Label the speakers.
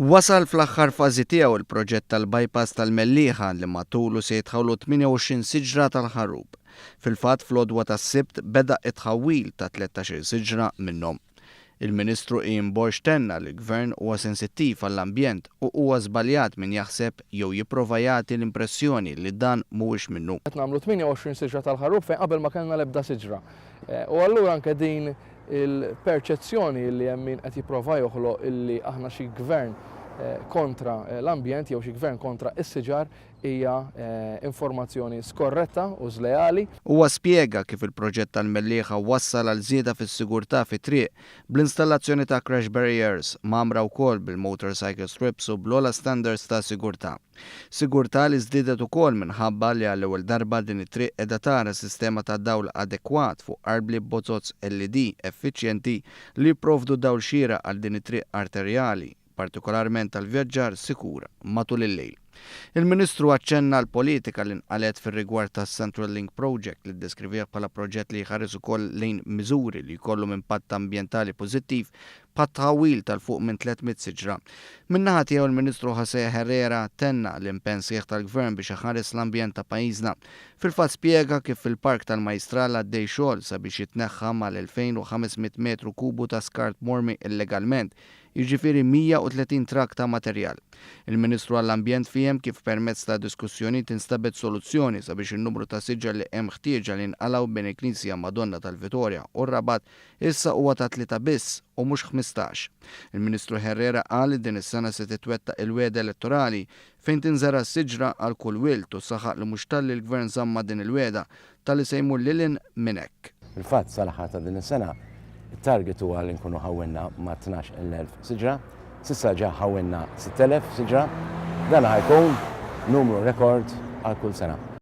Speaker 1: Wasal fl-aħħar fażi tiegħu l-proġett tal-bypass tal-Mellieħa li matulu se jitħawlu 28 siġra tal-ħarrub. Fil-fatt fl-għodwa tas-Sibt beda t-tħawwil ta' 13-il siġra minnhom. Il-Ministru Ian Borg tenna li l-Gvern huwa sensittiv għall-ambjent u huwa żbaljat min jaħseb jew jipprova jagħti l-impressjoni li dan mhuwiex minnu.
Speaker 2: Qed nagħmlu 28 siġra tal-ħarrub fejn qabel ma kellna l-ebda siġra. U allura anke din il-perċezzjoni li hemm min qed jipprova joħloq illi aħna xi gvern kontra l-ambjent jew xi gvern kontra s-siġar hija informazzjoni skorretta u żleali.
Speaker 1: Huwa spjega kif il-proġett tal-Mellieħa wassal għal żieda fis-sigurtà fit-triq bl-installazzjoni ta' crash barriers mgħammra wkoll bil-motorcycle strips u bl-ogħla standards ta' sigurtà. Sigurtà li żdiedet ukoll minħabba li għall-ewwel darba din it-triq qiegħda tara sistema ta' dawl adekwat fuq arbli b'bozoz LED effiċjenti li jipprovdu dawl xieraq għal din it-triq arterjali, partikolarment għall-vjaġġar sikur matul il-lejl. Il-Ministru aċċenna għall-politika li nqalgħet fir-rigward tas-Central Link Project li ddeskrivieh bħala proġett li jħares ukoll lejn miżuri li jkollhom impatt ambjentali pożittiv bħat-tħawwil ta' 'l fuq minn 300 siġra. Min-naħa tiegħu l-Ministru José Herrera tenna l-impenn sħiħ tal-Gvern biex iħares l-ambjent ta' pajjiżna. Fil-fatt spjega kif fil-Park tal-Majjistral għaddej xogħol sabiex jitneħħa mal-2,500 metru kubu ta' skart mormi illegalment, jiġifieri 130 trakk ta' materjal. Il-Ministru għall-Ambjent fiehem kif permezz ta' diskussjonijiet instabet soluzzjoni sabiex in-numru ta' siġar li hemm ħtieġa li jinqalgħu bejn il-Knisja Madonna tal-Vitorja u r-Rabat Issa huwa ta' tlieta biss u mhux 15. Il-Ministru Herrera qal li din is-sena se titwettaq il-wegħda elettorali fejn tinżera' siġra għal kull wild u saħaq li mhux talli l-Gvern żamm ma' din il-wegħda, talli se jmur lil hinn minn hekk.
Speaker 3: Fil-fatt sal-aħħar ta' din is-sena, it-target huwa li nkunu ħawwilna mat-12,000 siġra. S'issa ġa ħawwilna 6,000 siġra. Dan ħa jkun numru rekord għal kull sena.